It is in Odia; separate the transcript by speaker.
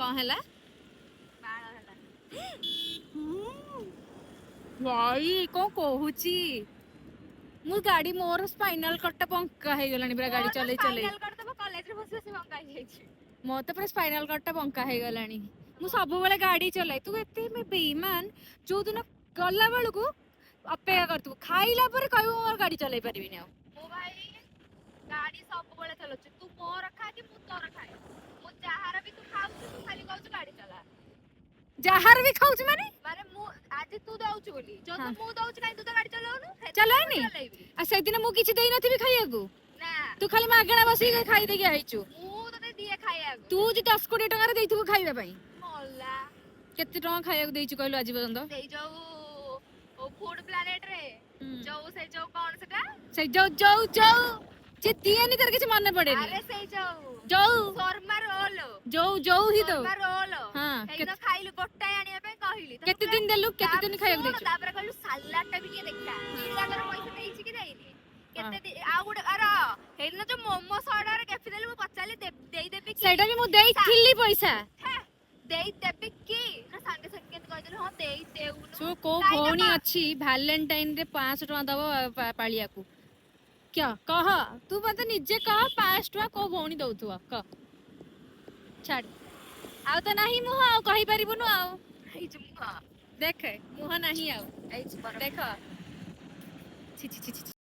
Speaker 1: କଣ ହେଲା?
Speaker 2: ବାଳ ହେଲା।
Speaker 1: ଭାଇ, କଣ କହୁଛି? ମୁଁ ଗାଡି, ମୋର ସ୍ପାଇନାଲ କର୍ଡଟା ବଙ୍କା ହେଇଗଲାଣି ପୁରା ଗାଡି ଚଲେଇ ଚଲେଇ।
Speaker 2: ଫାଇନାଲ କରିଦବ। କଲେଜରେ ବସି ବସି ବଙ୍କା ହେଇଯାଇଛି।
Speaker 1: ମୋର ତ ପୁରା ସ୍ପାଇନାଲ କର୍ଡଟା ବଙ୍କା ହେଇଗଲାଣି। ମୁଁ ସବୁବେଳେ ଗାଡି ଚଲାଏ। ତୁ ଏତେ ବେଇମାନ, ଯୋଉ ଦିନ ଗଲା ବେଳକୁ ଅପେକ୍ଷା କରିଥିବୁ, ଖାଇଲା ପରେ କହିବୁ ମୋର ଗାଡି ଚଲେଇ ପାରିବିନି ଆଉ।
Speaker 2: ମୁଁ ଭାଇ ଗାଡି ସବୁବେଳେ ଚଲାଉଛି। ତୁ ମୋର ଖା କି ମୁଁ ତୋର ଖାଏ, ମୁଁ ଯାହାର ବି ତୁ ଖାଉଛୁ, ତୁ ଖାଲି କହୁଛୁ ଗାଡି ଚଲା।
Speaker 1: ଯାହାର ବି ଖାଉଛି ମାନେ?
Speaker 2: ମାନେ ମୁଁ ଆଜି ତୁ ଦଉଛୁ ବୋଲି, ଯୋଉଦିନ ମୁଁ ଦଉଛି, କାଇଁ ତୁ ତ ଗାଡି ଚଲାଉନୁ, ସେଦିନ
Speaker 1: ଚଲାଏନି?
Speaker 2: ମୁଁ ଚଲେଇବି।
Speaker 1: ଆଉ ସେଦିନ ମୁଁ କିଛି ଦେଇନଥିବି ଖାଇବାକୁ?
Speaker 2: ନା।
Speaker 1: ତୁ ଖାଲି ମାଗଣା ବସିକି ଖାଇ ଦେଇକି ଆଇଛୁ।
Speaker 2: ମୁଁ ତତେ ଦିଏ ଖାଇବାକୁ।
Speaker 1: ତୁ ଯେ 10-20 ଟଙ୍କାରେ ଦେଇଥିବୁ ଖାଇବା ପାଇଁ।
Speaker 2: ମଲା।
Speaker 1: କେତେ ଟଙ୍କା ଖାଇବାକୁ ଦେଇଛୁ କହିଲୁ ଆଜି ପର୍ଯ୍ୟନ୍ତ?
Speaker 2: ସେଇ ଯୋଉ ଫୁଡ ପ୍ଲାନେଟ ରେ ଯୋଉ ସେ ଯୋଉ କଣ ସେଟା?
Speaker 1: ସେଇ ଯୋଉ ଯୋଉ ଯୋଉ ଯେ ଦିଏନି, ତାର କିଛି ମନେ ପଡେନି।
Speaker 2: ଆରେ, ସେଇ ଯୋଉ
Speaker 1: ଯୋଉ
Speaker 2: ଶର୍ମା ରୋଲ।
Speaker 1: ଯୋଉ ଯୋଉ ହିଁ ତ।
Speaker 2: ଶର୍ମା ରୋଲ। ସେଇଦିନ ଖାଇଲୁ, ଗୋଟାଏ ଆଣିବା ପାଇଁ କହିଲି ତତେ।
Speaker 1: କେତେ ଦିନ ଦେଲୁ? କେତେ ଦିନ ଖାଇବାକୁ
Speaker 2: ଶୁଣ,
Speaker 1: ଦେଇଛୁ?
Speaker 2: ତାପରେ କହିଲୁ ସାଲାଡ ଟା ବି ଟିକେ ଦେଖା। ତାଙ୍କର ପଇସା ଦେଇଛି କି ଦେଇନି କେତେ ଆଉ ଗୋଟେ ଆର ସେଇଦିନ ଯୋଉ ମୋମୋ 100 ଟଙ୍କାରେ କେଫି ଦେଲି, ମୁଁ ପଚାରିଲି ଦେଇଦେବି କି?
Speaker 1: ସେଇଟା ବି ମୁଁ ଦେଇଥିଲି ପଇସା।
Speaker 2: ହେ, ଦେଇଦେବି କି ନା, ସାଙ୍ଗେ ସାଙ୍ଗେ କେମିତି କହିଦେଲୁ ହଁ ଦେଇଦେଉନୁ।
Speaker 1: ସୋ କୋଉ
Speaker 2: କାହିଁକି
Speaker 1: ଭଉଣୀ ଅଛି ଭାଲେଣ୍ଟାଇନ ରେ 500 ଟଙ୍କା ଦବ ପାଳିଆକୁ? କ୍ୟ କହ, ତୁ ମତେ ନିଜେ କହ, 500 ଟଙ୍କା କୋଉ ଭଉଣୀ ଦଉଥିବ କହ। ଛାଡ, ଆଉ ତ ନାହିଁ ମୁହଁ, ଆଉ କହିପାରିବୁନୁ ଆଉ।
Speaker 2: ହେଇଛି ମୁହଁ।
Speaker 1: ଦେଖେ, ମୁହଁ ନାହିଁ ଆଉ।
Speaker 2: ହେଇଛି ବରଫ।
Speaker 1: ଦେଖ, ଛି ଛି ଛି ଛି।